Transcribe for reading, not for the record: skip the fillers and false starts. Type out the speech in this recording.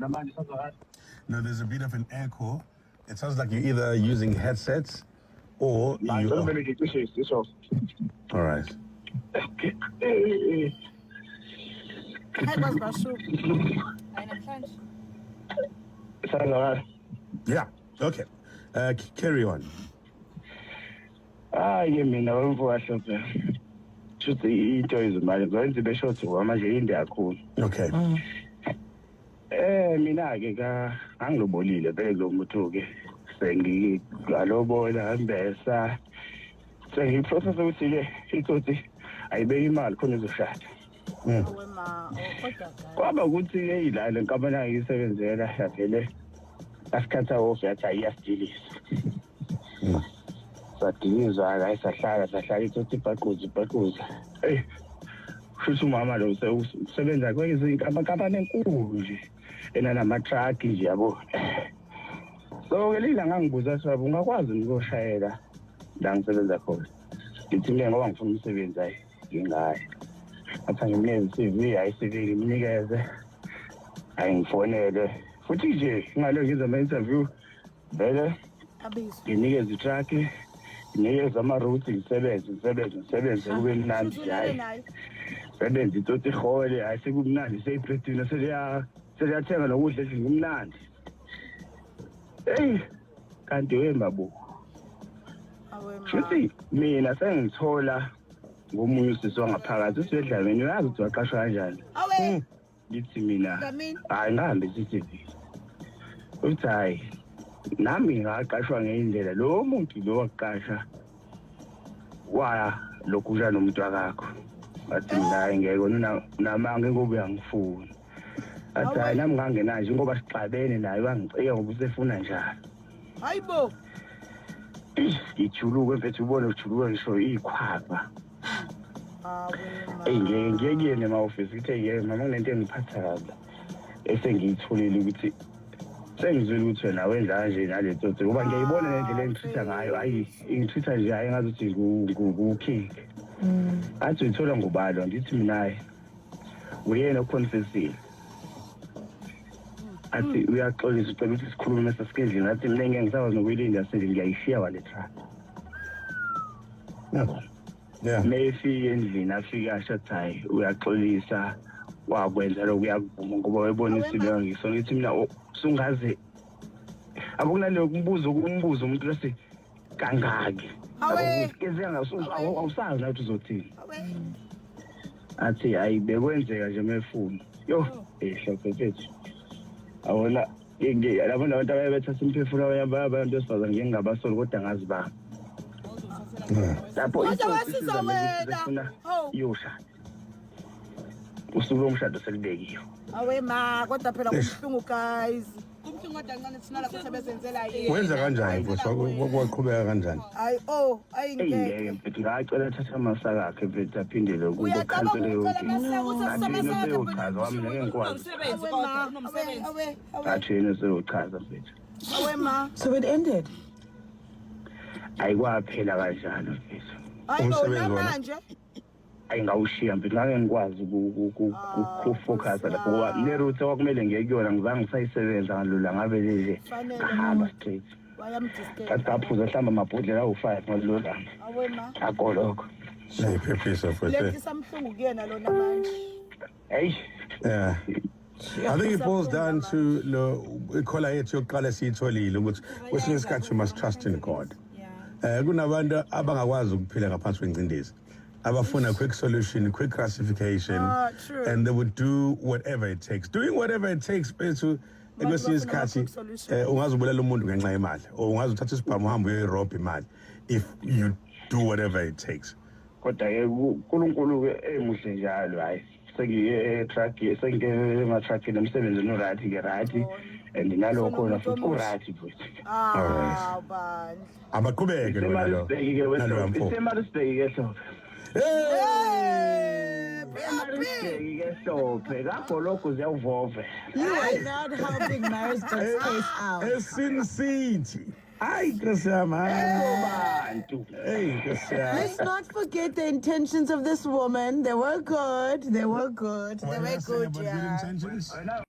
Namanje sazwakala? No, there's a bit of an echo. It sounds like you're either using headsets or La you ngicela are. vele ngicishe isisho. All right. Hayi, kwazi basho. Hayi, namhlanje. Sazwakala. Yeah. Okay. Carry on. Hayi, mina wemfo kaHlophe. Shuthi into izimali ngizoyenza ibe short ngoba manje inde kakhulu. Okay. Mina ke ka angilobolile vele kulo muntu ke. Sengiyalobola ngambesa. Sengiprocess ukuthi ke itsotsi ayibeke imali khona izoshada. Awe ma, oh, kodwa guys. Kwaba ukuthi ke ila le nkampani angiyisebenzela yavele asikhatha off, yathi ayiyasidilisa. Sadilizwa, hayi, sahlala sahlala, itsotsi ibhaquza ibhaquza. Eyi, kushuthi umama lo usebenza kwenye inkampani enkulu nje enanama-truck nje, yabo. So ke lila ngangibuza sabe ungakwazi ukuyoshayela la ngisebenza khona. Ngithi mina ngoba ngifuna umsebenzi, hayi, ngingayi. Athi ngimnikeze i-CV, hayi, i-CV ngimnikeze, hayi, ngifonele futhi nje ngalo ngize ama-interview vele. Abizwe. Nginikeze i-truck, nginikeze ama-routes, ngisebenze ngisebenze ngisebenze, kube mnandi. Futhi ulale Hayi, nayo. sebenze itsotsi ihole, hayi, sekumnandi, seyibredwini, seliyathenga nokudla endlini, kumnandi. Eyi, kanti wembabu. Awe ma. Shuthi mina sengithola ngomunye usisi wangaphakathi uSidlamini, uyazi ukuthi waqashwa kanjani. Awe. Ngithi mina, Dlamini. hayi, ngihambe i-CV, uthi hayi, nami ngaqashwa ngendlela lo muntu lo waqasha wa lokhu nomuntu wakakho. Ngathi mina, hayi, ngeke wena unamanga ngoba uyangifuna. Athi hayi, nami ngangenayo nje ngoba sixabene naye, wangicika ngoba usefuna njalo. Hayibo. Ngijuluke mfethu, ubone ujuluka ngisho ikhwapha. Awe ma. Eyi, ngeke ngiye kuyena ema-ofisi, ngithe ngeke mama, kunento engiphatha kabi esengiyitholile ukuthi sengizwile ukuthi wena wenza kanje nale tsotsi, ngoba ngiyayibona nendlela engitreat-a ngayo. Hayi, ingitreat-a nje, hayi, ngazuthi ngu-king. Athi uyithola ngubalo? Ngithi mina, hayi, uyena oconfessile. Athi uyaxolisa, ucela ukuthi sikhulume sasike endlini. Athi mina ngeke ngisakwazi nokuyilinda sendlini, ngiyayishiya wale truck. Mayefika endlini, afike asho athi hayi, uyaxolisa, wakwenza lokhu, uyakuvuma ngoba webona isimo ngiso. Ngithi mina, "Oh, sungaze akunaleyo kumbuzo umbuzo umuntu lesi kangaki?" Awe. Awusazi nathi uzothini. Awe. Athi hayi, bekwenzeka nje mefuna. Yo, eh, Hlophe mfethu, awona labo nabantu abaye bethatha imphefumulo abanye abantu besifazane, ngike ngingabasoli kodwa ngazi ba lapho Kodwa itsotsi wasiza sizame ukuthi wena. befuna Hawu. iyoshada, usuku lomshado selibekiwe. Awe ma, kodwa phela kubuhlungu, guys. Kumhlungu kodwa kancane thina lapho sebezenzela yena. Wenza kanjani, mfowethu? Kwaqhubeka kanjani? Hayi, oh, ayi, Eyi, ngeke. ngeke mfethu, ngacela athathe amasaka akhe mfethu, aphindele kubo, Uyacabanga khansele ukucela yonke. amasaka, uthi Athi yena amasaka? useyochaza wami, ngeke ngikwazi. Unomsebenzi Awe kodwa ma, awe, unomsebenzi. awe, awe. Athi yena useyochaza mfethu. Awe ma. So it ended. Ayikwaphela kanjalo mfethu. Hayi bo. Umsebenzi wona? Namanje. Ayingawushiya mfethu, ngake ngikwazi ukufocusa lapho ngoba le route okwakumele ngiye kuyona ngizange ngisayisebenza ngalula, ngabe nje Fanele. ngahamba straight. Wayamdisturb. Ngathi ngaphuza mhlawumbe amabhodlela awu-5 ngalelo langa. Awe ma. Akolokho. Ayiphephisa, mfowethu. Leti samhlungu kuyena lona manje. Eyi. Yeah. I think it boils down to lo ikhola yethu yokuqala esiyitholile ukuthi kwesinye isikhathi you must trust in God. Kunabantu abangakwazi ukuphila ngaphansi kwengcindezi, abafuna quick solution, quick gratification, Ah, true. and they would do whatever it takes. Doing whatever it takes, bethu, kwesinye bafuna isikhathi ama-quick solution. Ungazubulala umuntu ngenxa yemali or ungaze uthathe isibhamu uhambe uyoyirobha imali if you do whatever it takes. Kodwa-ke uNkulunkulu-ke emuhle njalo, hhayi, sengiye e-truck, sengiye ema-truckini, emsebenzini u-right ke, right, and nalokhona futhi u-right futhi. Ah, bandla. Abaqhubeke lo nalo. Isemaritzburg-ke. Nalo mfo. Isemaritzburg-ke, Hlophe. Hey! Hey, PRP. Emaritzburg-ke, Hlophe, kagologo ziyawuvove. You are not helping Maritzburg's case out. ESin City. Hayi, Nkosi yami, hayi. Bantu. Hey, Nkosi yami. Let's not forget the intentions of this woman. They were good. They were good. They were good, yeah. Intentions. Wena